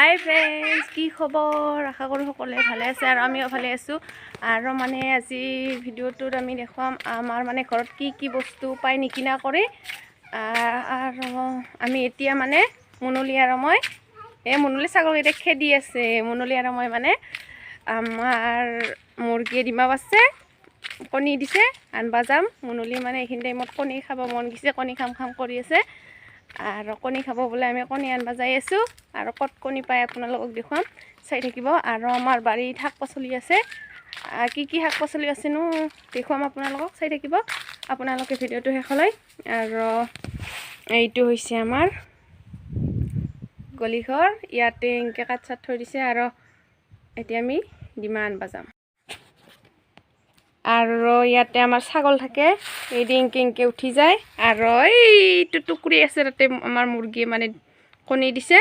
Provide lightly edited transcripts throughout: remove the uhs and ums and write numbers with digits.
হাই friends, কি খবৰ? আশা কৰোঁ সকলোৱে ভালে আছে আৰু আমিও ভালে আছোঁ। আৰু মানে আজি ভিডিঅ'টোত আমি দেখুৱাম আমাৰ মানে ঘৰত কি কি বস্তু পায় নিকিনা কৰি। আৰু আমি এতিয়া মানে মুনলি আৰু মই, এই মুনলি ছাগলকেইটা খেদি আছে। মুনলি আৰু মই মানে আমাৰ মুৰ্গীয়ে ডিমা পাৰছে, কণী দিছে, আনবা যাম। মুনলি মানে এইখিনি টাইমত কণী খাব মন গৈছে, কণী খাম খাম কৰি আছে। আৰু কণী খাব বোলে আমি কণী আনবা যাই আছোঁ। আৰু ক'ত কণী পায় আপোনালোকক দেখুৱাম, চাই থাকিব। আৰু আমাৰ বাৰীত শাক পাচলি আছে, কি কি শাক পাচলি আছেনো দেখুৱাম আপোনালোকক, চাই থাকিব আপোনালোকে ভিডিঅ'টো শেষলৈ। আৰু এইটো হৈছে আমাৰ গলিঘৰ, ইয়াতে এনেকৈ কাঠ চাট থৈ দিছে। আৰু এতিয়া আমি ডিমা আনবা যাম। আৰু ইয়াতে আমাৰ ছাগল থাকে, এই ডিংকে ইংকে উঠি যায়। আৰু এইটো টুকুৰি আছে, তাতে আমাৰ মুৰ্গীয়ে মানে কণী দিছে।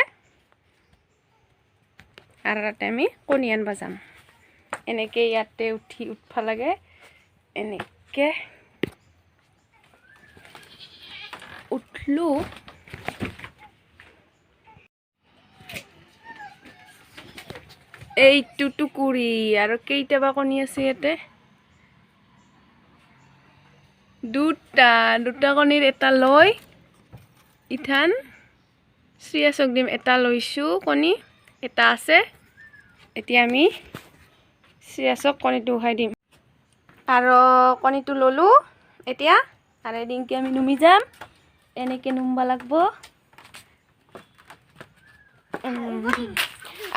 আৰু তাতে আমি কণী আনবা যাম। এনেকৈ ইয়াতে উঠি উঠবা লাগে, এনেকৈ উঠলো। এইটো টুকুৰি। আৰু কেইটা বা কণী আছে ইয়াতে? দুটা দুটা কণীৰ এটা লৈ ইথান শ্ৰীয়াছক দিম। এটা লৈছোঁ কণী, এটা আছে। এতিয়া আমি শ্ৰীয়াছক কণীটো উহাই দিম। আৰু কণীটো ল'লোঁ এতিয়া। আৰু এদিনকে আমি নুমি যাম, এনেকৈ নুমবা লাগব।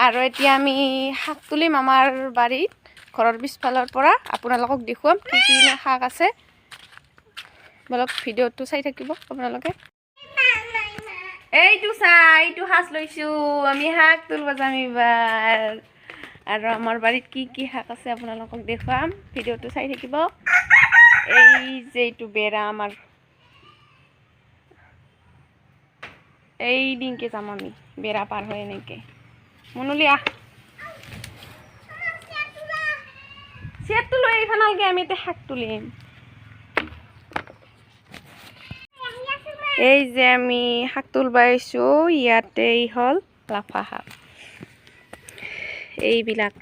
আৰু এতিয়া আমি শাক তুলিম আমাৰ বাৰীত, ঘৰৰ পিছফালৰ পৰা। আপোনালোকক দেখুৱাম কি কি শাক আছে। বলক ভিডিঅ'টো চাই থাকিব আপোনালোকে। এইটো চা, এইটো সাজ লৈছোঁ আমি, শাক তুলিব যাম এইবাৰ। আৰু আমাৰ বাৰীত কি কি শাক আছে আপোনালোকক দেখুৱাম, ভিডিঅ'টো চাই থাকিব। এই যে এইটো বেৰা আমাৰ, এই দিনকে যাম আমি বেৰা পাৰ হৈ এনেকে। মুনুলি আহ, চেয়াৰটো লৈ আহিব নালাগে, আমি এতিয়া শাক তুলিম। এই যে আমি শাক তুলবা আহিছোঁ, ইয়াতে হ'ল লাফা শাক, এইবিলাক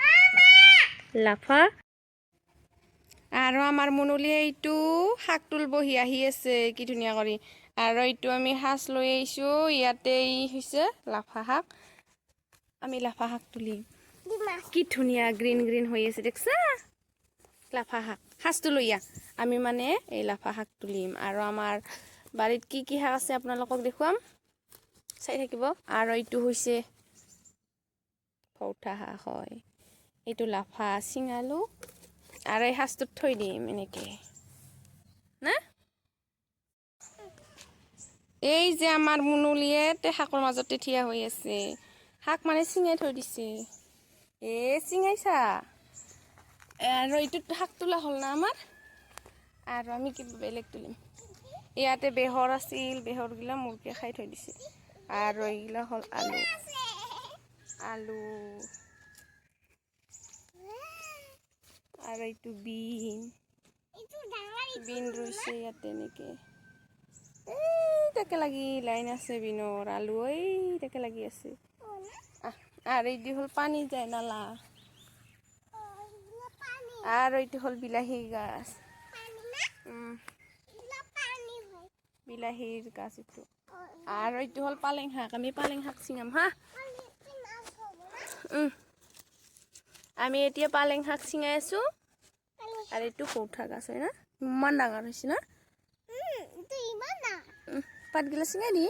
লাফা। আৰু আমাৰ মুনুলি এইটো শাক তুলবহি আহি আছে, কি ধুনীয়া কৰি। আৰু এইটো আমি সাজ লৈ আহিছোঁ, ইয়াতে হৈছে লাফা শাক। আমি লাফা শাক তুলিম। কি ধুনীয়া গ্ৰীণ গ্ৰীণ হৈ আছে দেখছা লাফা শাক। সাজটো লৈ আহ, আমি মানে এই লাফা শাক তুলিম। আৰু আমাৰ বাৰীত কি কি শাক আছে আপোনালোকক দেখুৱাম, চাই থাকিব। আৰু এইটো হৈছে ভৌঠা শাক হয়, এইটো লাফা চিঙালো। আৰু এই সাজটোত থৈ দিম এনেকে না। এই যে আমাৰ মুনুলিয়ে শাকৰ মাজতে থিয় হৈ আছে, শাক মানে চিঙাই থৈ দিছে। এ চিঙাইছা। আৰু এইটোত শাক তোলা হ'ল না আমাৰ। আৰু আমি কিবা বেলেগ তুলিম। ইয়াতে বেহৰ আছিল, বেহৰগিলা মুৰ্গীয়ে খাই থৈ দিছে। আৰু এইগিলা হ'ল আলু, আলু। আৰু এইটো বিন, বিন ৰুইছে ইয়াতে এনেকে। এই তাকে লাগি লাইন আছে বিনৰ, আলু এই তাকে লাগি আছে। আৰু এইটো হ'ল পানী যায় নালা। আৰু এইটো হ'ল বিলাহী গাছ, বিলাহীৰ গাছ এইটো। আৰু এইটো হ'ল পালেং শাক, আমি পালেং শাক ছিঙাম। হা, আমি এতিয়া পালেং শাক ছিঙাই আছোঁ। আৰু এইটো কৌঠা গাছ হয় না, ইমান ডাঙৰ হৈছে না। পাতগিলা ছিঙাই দি,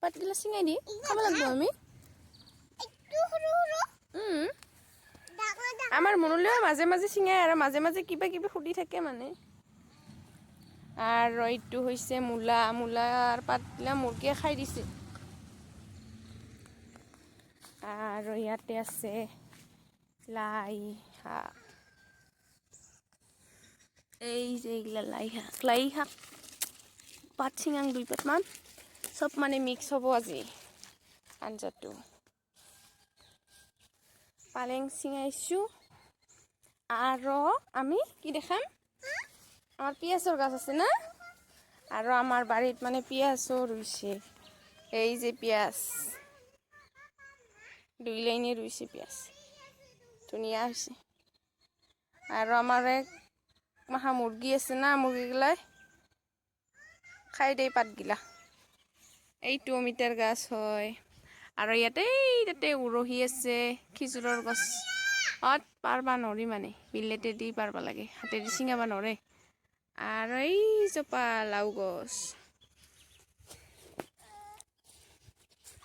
পাতগিলা ছিঙাই দি খাব লাগিব আমি। আমাৰ মনলৈও মাজে মাজে ছিঙাই আৰু মাজে মাজে কিবা কিবি সুধি থাকে মানে। আৰু এইটো হৈছে মূলা, মূলাৰ পাতগিলা মুৰ্গীয়ে খাই দিছে। আৰু ইয়াতে আছে লাই শাক, এই যে এইগিলা লাই শাক, লাই শাক পাত ছিঙাং দুই পাতমান, চব মানে মিক্স হ'ব আজি আঞ্জাটো। পালেং ছিঙাইছোঁ। আৰু আমি কি দেখাম, আমাৰ পিঁয়াজৰ গাছ আছে না। আৰু আমাৰ বাৰীত মানে পিঁয়াজো ৰুইছে, এই যে পিঁয়াজ। দুই লাইনে ৰুইছে পিঁয়াজ, ধুনীয়া হৈছে। আৰু আমাৰ এক মাখা মুৰ্গী আছে না, মুৰ্গীগিলাই খাই দেই পাতগিলা। এইটো অমিতাৰ গাছ হয়। আৰু ইয়াতে এই তাতে উৰহি আছে, খিজুৰৰ গছ। অত পাৰবা নৰি, মানে বিলেটে দি পাৰবা লাগে, হাতেদি ছিঙাব নৰে। আৰু এইজোপা লাও গছ।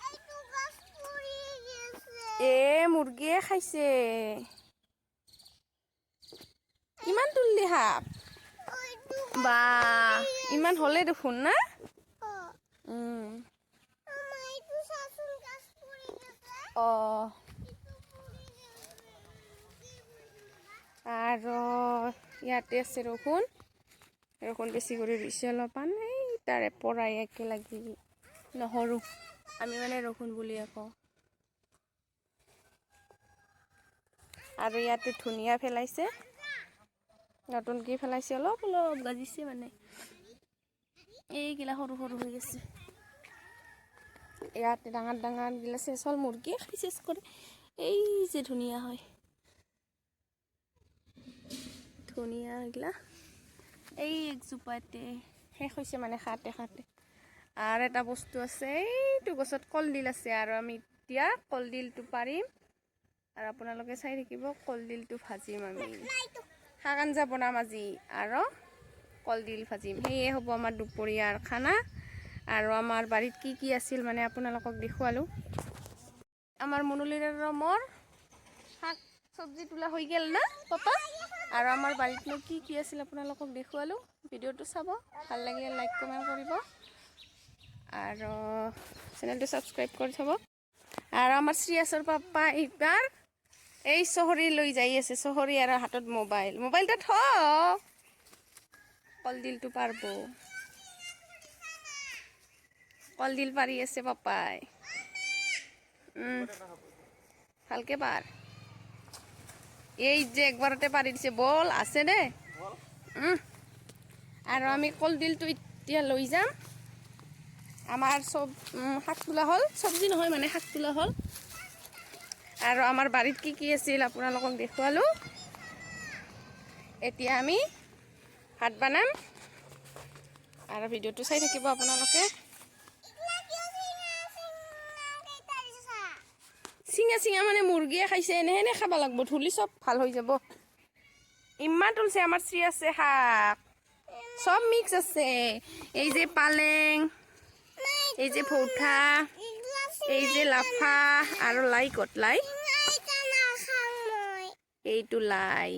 এইটো গাছ পৰি গেছে। এ মুৰ্গীয়ে খাইছে। কিমান তুললি শাক? ওইটো। বা, ইমান হ'লে দেখোন না। অ। আমাৰ এইটো চাচোন, গাছ পৰি গেছে। অ। এইটো পৰি গেছে। আৰু ইয়াতে আছে ৰসুন। ৰসুন বেছি কৰি ৰুইছে অলপমান। এই তাৰে পৰাই একেলগে নহৰু, আমি মানে ৰসুন বুলিয়ে কওঁ। আৰু ইয়াতে ধনিয়া পেলাইছে, নতুনকৈ পেলাইছে, অলপ অলপ গাজিছে, মানে এইগিলা সৰু সৰু হৈ গৈছে। ইয়াতে ডাঙৰ ডাঙৰ গিলা চেচ হ'ল, মুৰ্গীয়ে খাই চেচ কৰে। এই যে ধুনীয়া হয় ধনিয়া এইগিলা। এই একজোপাতে শেষ হৈছে মানে খাওঁতে খাওঁতে। আৰু এটা বস্তু আছে, এইটো গছত কলডিল আছে। আৰু আমি এতিয়া কলডিলটো পাৰিম আৰু আপোনালোকে চাই থাকিব। কলডিলটো ভাজিম আমি, শাক আঞ্জা বনাম আজি আৰু কলডিল ভাজিম। সেয়ে হ'ব আমাৰ দুপৰীয়াৰ খানা। আৰু আমাৰ বাৰীত কি কি আছিল মানে আপোনালোকক দেখুৱালোঁ। আমাৰ মনুলিৰ আৰু মোৰ শাক চব্জি তোলা হৈ গ'ল না পাপা? আৰু আমাৰ বাৰীতনো কি কি আছিল আপোনালোকক দেখুৱালোঁ। ভিডিঅ'টো চাব, ভাল লাগিলে লাইক কমেণ্ট কৰিব আৰু চেনেলটো ছাবস্ক্ৰাইব কৰি থ'ব। আৰু আমাৰ শ্ৰীয়াছৰ পাপা এইবাৰ এই চহৰী লৈ যাই আছে, চহৰী আৰু হাতত মোবাইল। মোবাইলটা থ, কলডিলটো পাৰব। কলডিল পাৰি আছে পাপাই। ভালকে পাৰ। এই যে একবাৰতে পাৰি দিছে। বল আছে দে। আৰু আমি কলডিলটো এতিয়া লৈ যাম। আমাৰ চব শাক তোলা হ'ল, চব্জি নহয় মানে শাক তোলা হ'ল। আৰু আমাৰ বাৰীত কি কি আছিল আপোনালোকক দেখুৱালোঁ। এতিয়া আমি ভাত বনাম আৰু ভিডিঅ'টো চাই থাকিব আপোনালোকে। এইগিলা কিয় চিঙা চিঙা কেইটা দিছা? চিঙা চিঙা মানে মুৰ্গীয়ে খাইছে। এনেহেনে খাব লাগিব, ধূলি চব ভাল হৈ যাব। ইমান তুলছে আমাৰ শ্ৰী আছে শাক, চব মিক্স আছে। এই যে পালেং, এই যে ভৌঠা, এইগিলা। এই যে লাফা আৰু লাই। ক'ত লাই? চিঙা এটা নাখাওঁ মই। এইটো লাই।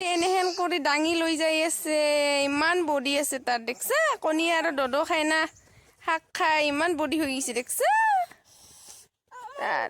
এনেহেন কৰি দাঙি লৈ যাই আছে। ইমান বডি আছে তাৰ, দেখছা? কণী আৰু দদ খায় না, শাক খাই ইমান বডি হৈ গৈছে, দেখছা তাৰ।